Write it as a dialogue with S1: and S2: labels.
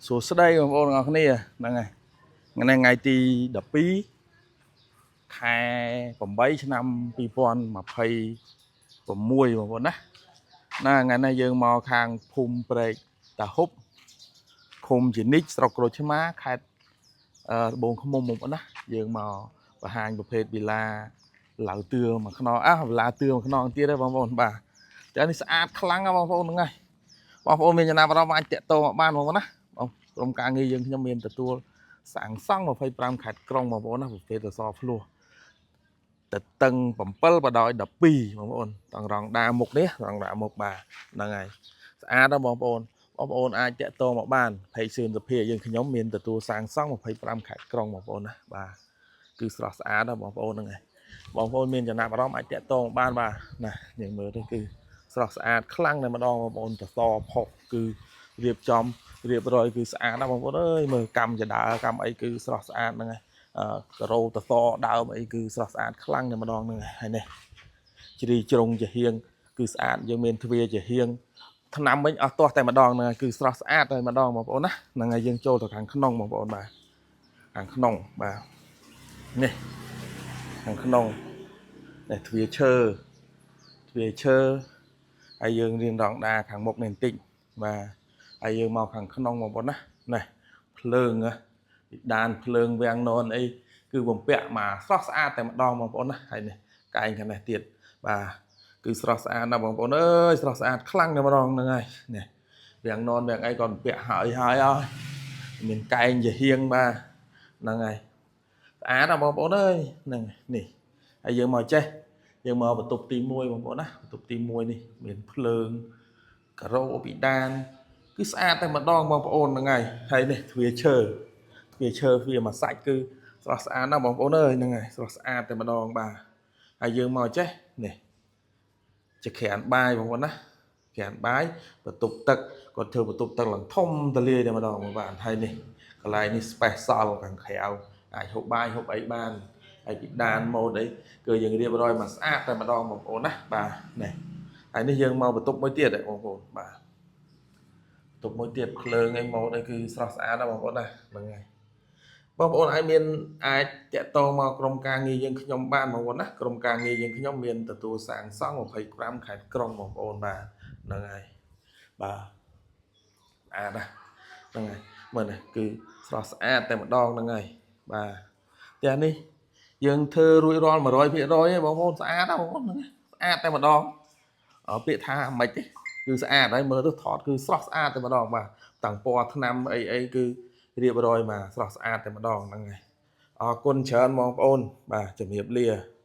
S1: សួស្តីបងប្អូនទាំងអស់គ្នាហ្នឹងហើយថ្ងៃនេះថ្ងៃទី12ខែ8ឆ្នាំ2026បងប្អូនណាណាថ្ងៃនេះយើងមកខាងភូមិព្រែកតាហ៊ុបឃុំជានិចស្រុកក្រូចឆ្មាខេត្តត្បូងឃ្មុំបងប្អូនណាយើងមកបង្ហាញប្រភេទវីឡាឡៅទឿមួយខ្នងអះវីឡាទឿមួយខ្នងទៀតទេបងប្អូនបាទតែនេះស្អាតខ្លាំងណាស់បងប្អូនហ្នឹងហើយបងប្អូនមានចំណាប់អារម្មណ៍អាចតាក់ទងមកបានបងប្អូនណាបងក្រុមការងារយើងខ្ញុំមានទទួលសាងសង់25ខេត្តក្រុងបងប្អូនណាប្រភេទសសរភ្លោះតតឹង7បដោយ12បងប្អូនតង់រងដាមុខនេះរងដាមុខបាទហ្នឹងហើយស្អាតណាស់បងប្អូនបងប្អូនអាចតាក់ទងមកបានភ័យសឿនសភាយើងខ្ញុំមានទទួលសាងសង់25ខេត្តក្រុងបងប្អូនណាបាទគឺស្រស់ស្អាតណាស់បងប្អូនហ្នឹងហើយបងប្អូនមានចំណាប់អារម្មណ៍អាចតាក់ទងមកបានបាទណាយើងមើលទៅគឺស្រស់ស្អាតខ្លាំងតែម្ដងបងប្អូនតសផុសគឺរៀបចំរៀបរយគឺស្អាតណាស់បងប្អូនអើយមើលកម្មចដើកម្មអីគឺស្រស់ស្អាតហ្នឹងហើយការ៉ូតសដើមអីគឺស្រស់ស្អាតខ្លាំងតែម្ដងហ្នឹងហើយនេះជ្រីជ្រុងជាហៀងគឺស្អាតយើងមានទ្វារជាហៀង ថ្នាំវិញអស់ទាស់តែម្ដងហ្នឹងហើយគឺស្រស់ស្អាតតែម្ដងបងប្អូនណាហ្នឹងហើយយើងចូលទៅខាងក្នុងបងប្អូនបាទខាងក្នុងបាទនេះខាងក្នុងនេះទ្វារឈើទ្វារឈើហើយយើងរៀនរងដាខាងមុខនេះបន្តិចបាទហើយយើងមកខាងក្នុងបងប្អូនណានេះភ្លើងណាពិដានភ្លើងវាំងននអីគឺបំពាក់មកស្រស់ស្អាតតែម្ដងបងប្អូនណាហើយនេះកែងខាងនេះទៀតបាទគឺស្រស់ស្អាតណាស់បងប្អូនអើយស្រស់ស្អាតខ្លាំងតែម្ដងហ្នឹងហើយនេះវាំងននវាំងអីក៏បំពាក់ហើយហើយហើយមានកែងជាហៀងបាទហ្នឹងហើយស្អាតណាស់បងប្អូនអើយហ្នឹងនេះហើយយើងមកចេះយើងមកបន្ទប់ទី1បងប្អូនណាបន្ទប់ទី1នេះមានភ្លើងការ៉ូពីដានគឺស្អាតតែម្ដងបងប្អូនហ្នឹងហើយហើយនេះទ្វារឈើទ្វារឈើទ្វារមួយសាច់គឺស្រស់ស្អាតណាស់បងប្អូនអើយហ្នឹងហើយស្រស់ស្អាតតែម្ដងបាទហើយយើងមកចេះនេះ ជាក្រានបាយបងប្អូនណាក្រានបាយបន្ទប់ទឹកគាត់ធ្វើបន្ទប់ទឹកឡើងធំទលាយតែម្ដងបងបាទហើយនេះកន្លែងនេះ special ខាងក្រៅអាចហូបបាយហូបអីបានហើយពីដានម៉ូតអីគឺយើងរៀបរយមកស្អាតតែម្ដងបងប្អូនណាបាទនេះហើយនេះយើងមកបន្ទប់មួយទៀតបងប្អូនបាទបន្ទប់មួយទៀតភ្លើងអីម៉ូតអីគឺស្រស់ស្អាតណាស់បងប្អូនណាហ្នឹងហើយបងប្អូនអាចមានអាចតាក់ទងមកក្រុមការងារយើងខ្ញុំបានបងប្អូនណាក្រុមការងារយើងខ្ញុំមានទទួលសាងសង់25ខេត្តក្រុងបងប្អូនបាទហ្នឹងហើយបាទស្អាតណាស់ហ្នឹងហើយមើលនេះគឺស្រស់ស្អាតតែម្ដងហ្នឹងហើយបាទផ្ទះនេះយើងធ្វើរួចរាល់100%ឯងបងប្អូនស្អាតណាស់បងប្អូនហ្នឹងស្អាតតែម្ដងអពាក្យថាមិនទេគឺស្អាតហើយមើលទៅថតគឺស្រស់ស្អាតតែម្ដងបាទតាំងពណ៌ថ្នាំអីអីគឺរៀបរយមកស្រស់ស្អាតតែម្ដងហ្នឹងហើយអរគុណច្រើនបងប្អូនបាទជំរាបលា។